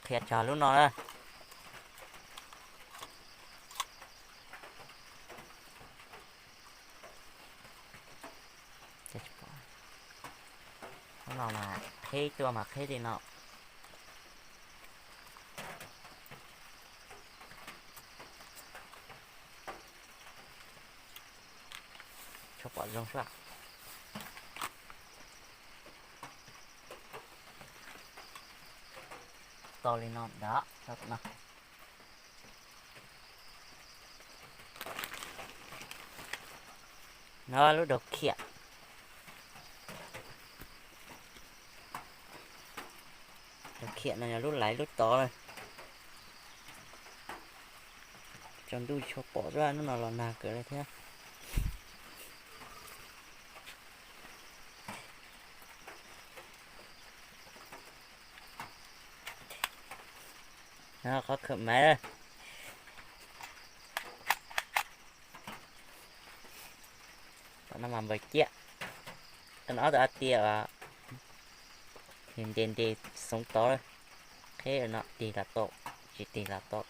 Qhia tso lub no na. Lub no mas qheb tuaj mas qheb li no. Tso pom zoo sua. To li no ntag, no. No lub daus khiam. Daus khiam no yog lub laiv lub tod. Tsaus ntuj tsis tshua pom, lub no los nag kawg li thiab. Qhov khawm maiv. Tom no mas npawg ciaj. Tom no ob tug a tias ntes ntes xoov tod, qheb no tig los tau, tsis tig los tau.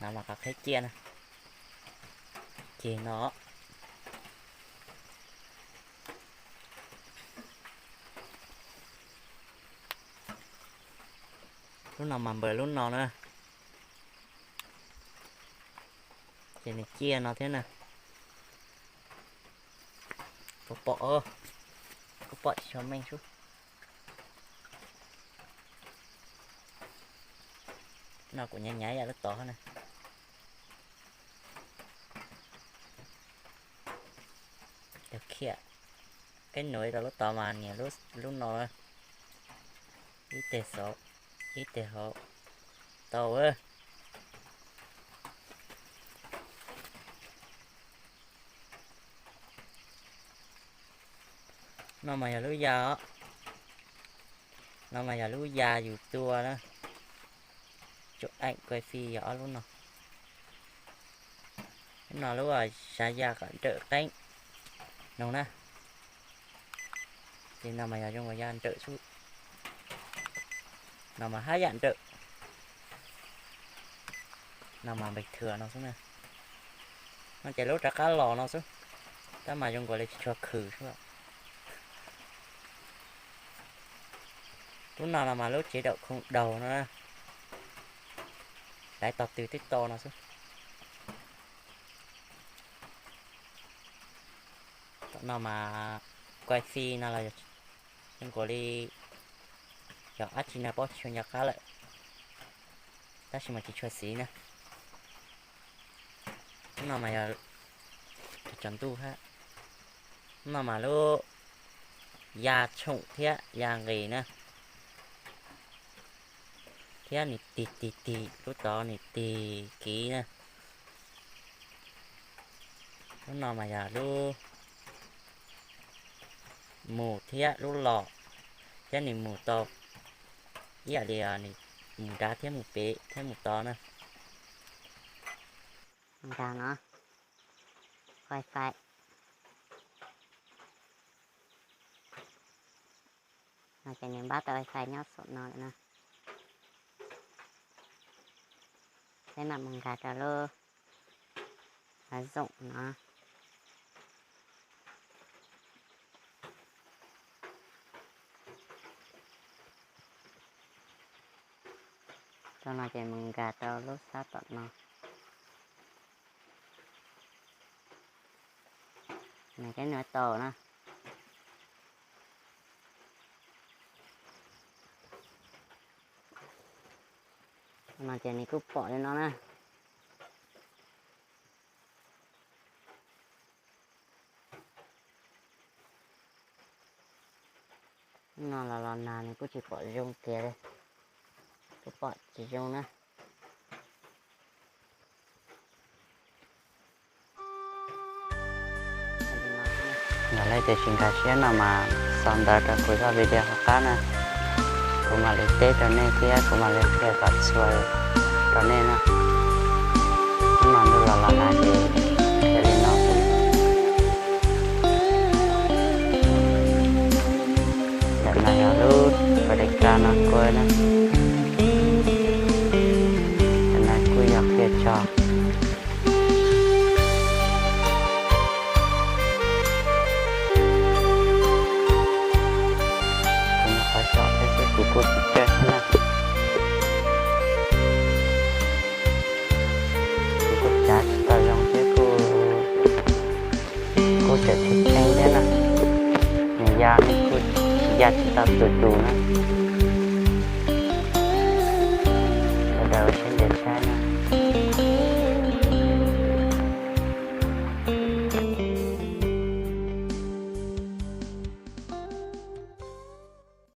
No mas qhov qheb ciaj na. Ceg no. Lub no mas npawg lub no na. Ces nws ciaj no thiab na. Kuv pom, kuv pom tsis tshua meej sub. No kuv nyav nyav yam lub tod na. Khiam, keb nuav rau lub tod mas nias lub no. Ib teg saud, ib teg hauv. Tau. No mas yog lub ya os. No mas yog lub ya yus tua na. Chụp ảnh quay phim yog ob lub no. Lub no lub xav ya kom nrawm qeeb no na. Ces no mas yog zoo uas ya nrawm xwb. No mas hab yam nrawm. No mas bình thường no xwb na. No ces lub rov qab los no xwb. Tab mas zoo nkaus li tsis tshua khwm xwb. Lub no no mas lub chế độ không đầu no na. Laiv tog twg twb tau no xwb. Tom no mas quay phim no los zoo nkaus li yog dab tsi no paub tsis tshua nco qab lawm, tab sis mas tsis tshua xiv na. Lub no mas yog tsaus ntuj hab. Lub no mas lub ya tshoom thiab ya nqis na, thiab nws tig tig tig, lub tod nws tig kiv na. Lub no mas yog lub mus thiab lub los, thiab nws mus tau ib yam li nws mus nrad thiab mus pem thiab mus tod na. Nrad no, wifi. No ces nws npab tau wifi nyob saum no lawm na. Peb mam mus nkag rau lub zoom no. Rau no ces mus nkag rau lub sab tom no. Nws keb nws tau na. No ces nws kuj pom li no na. No los los nag nws kuj tsis pom zoo kiag li, kuj pom tsis zoo na. Yog li ces tsis nkag siab no mas xaus ntawv rau kuv zaj video hauv qab na. Kuv mam li teb rau nej thiab kuv mam li qhia kom txhua rau nej na. Hnub no ntuj los los nag ces yog li no. Ntawm no yog lub America no kuj na. ya tsis tau tus tus na.